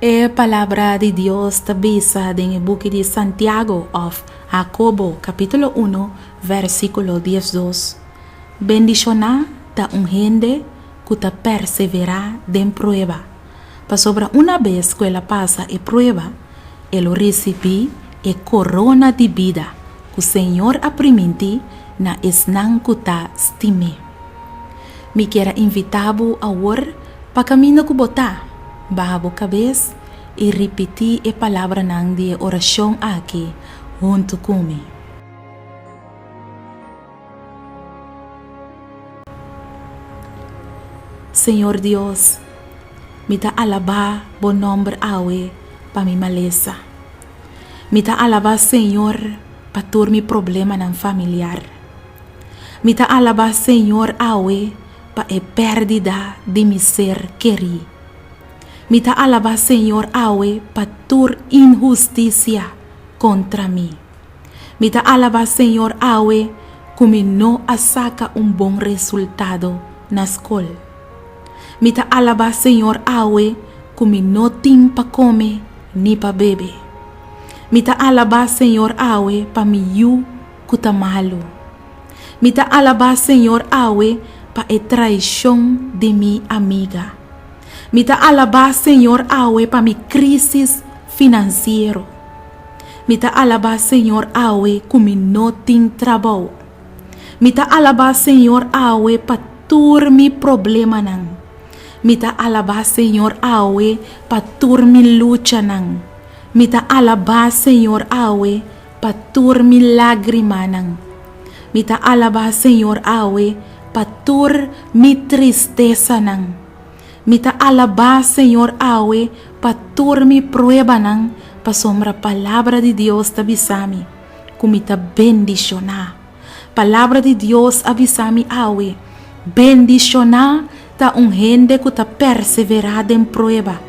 E Palabra di Dios ta bisa den e buki di Santiago òf Hakobo kapítulo uno vèrsikulo diesdos, Bendishoná ta un hende ku ta perseverá den prueba, pasobra unabes ku el a pasa e prueba, e lo risibí e korona di bida ku Señor a primintí na esnan ku ta stim'é. Mi kier a invitá bo awor pa kaminda ku bo ta, baha bo kabes i ripití e palabranan di e orashon aki huntu ku mi. Señor Dios, mi ta alabá bo nòmber awe pa mi malesa. Mi ta alabá Señor pa tur mi problemanan familiar. Mi ta alabá Señor awe pa e pèrdida di mi ser kerí. Mi ta alabá Señor awe pa tur inhustisia kontra mi. Mi ta alabá Señor awe ku mi no a saka un bon resultado na skol. Mi ta alabá Señor awe ku mi no tin pa kome ni pa bebe. Mi ta alabá Señor awe pa mi yu ku ta malu. Mi ta alabá Señor awe pa e traishon di mi amiga. Mi ta alabá Señor awe pa mi krísis finansiero. Mi ta alabá Señor awe ku mi no tin trabou. Mi ta alabá Señor awe pa tur mi problemanan. Mi ta alabá Señor awe pa tur mi luchanan. Mi ta alabá Señor awe pa tur mi lágrimanan. Mi ta alabá Señor awe pa tur mi tristesanan. Mi ta alabá Señor awe pa tur mi pruebanan pasobra Palabra di Dios ta bisa mi ku mi ta bendishoná. Palabra di Dios a bisa mi awe, Bendishoná ta un hende ku ta perseverá den prueba,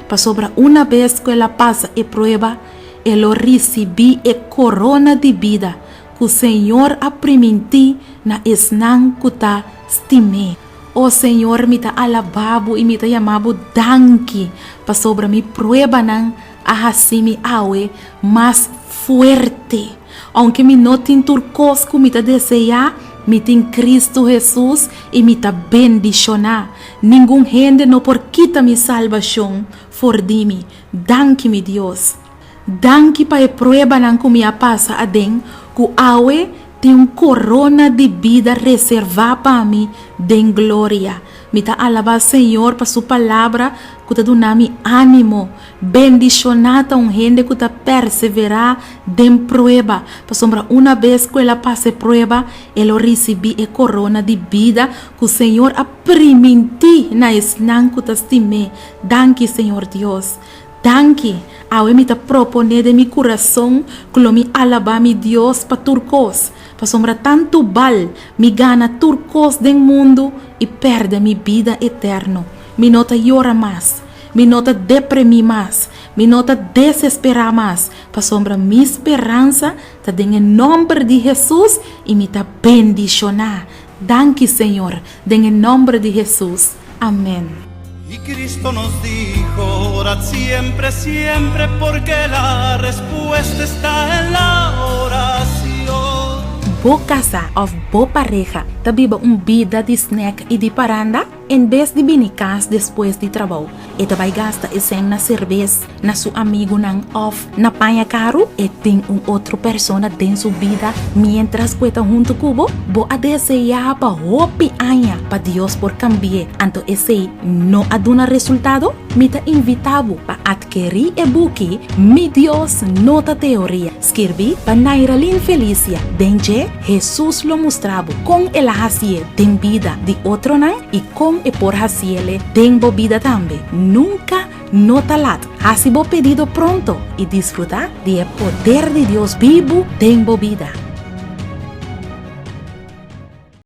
pasobra unabes ku el a pasa e prueba, e lo risibí e korona di bida ku Señor a primintí na esnan ku ta stim'é. O Señor, mi ta alabá bo i mi ta yama bo danki pasobra mi pruebanan a hasi mi awe mas fuerte. Ounke mi no tin tur kos ku mi ta deseá, mi tin Kristu Hesus i mi ta bendishoná. Ningun hende no por kita mi salbashon for di mi. Danki, mi Dios. Danki pa e pruebanan ku mi a pasa aden, ku awe tin un korona di bida reservá pa mi den gloria. Mi ta alabá Señor pa su Palabra ku ta duna mi ánimo. Bendishoná ta un hende ku ta perseverá den prueba, pasobra una bes ku el a pasa e prueba, e lo risibí e korona di bida ku Señor a primintí na esnan ku ta stim'é. Danki, Señor Dios. Danki! Awe mi ta proponé den mi kurason ku lo mi alabá mi Dios pa tur kos, pasobra tantu bal mi gana tur kos den mundu i pèrdè mi bida eterno. Mi no ta yora mas, mi no ta depremí mas, mi no ta desesperá mas, pasobra mi speransa ta den e nòmber di Hesus i mi ta bendishoná. Danki, Señor, den e nòmber di Hesus. Amén. Y Cristo nos dijo, orad siempre, siempre, porque la respuesta está en la oración. Bo kasá òf bo pareha ta biba un bida di snèk i di paranda? En bes di bini kas despues di trabou, e ta bai gasta e sèn na serbes, na su amigunan òf na paña karu? E tin un otro persona den su bida miéntras ku e ta huntu ku bo? Bo a deseá pa hopi aña pa Dios por kambi'é, anto esei no a duna resultado? Mi ta invitá bo pa atkerí e buki Mi Dios No Ta Teoria, skirbí pa Nairalyn Felicia. Den dje, Hesus lo mustra bo kon el a hasié den bida di otronan i kon e por hasiele den bo bida tambe. Nunka No ta lat, hasi bo pedido pronto i disfrutá di e poder di Dios bibu den bo bida.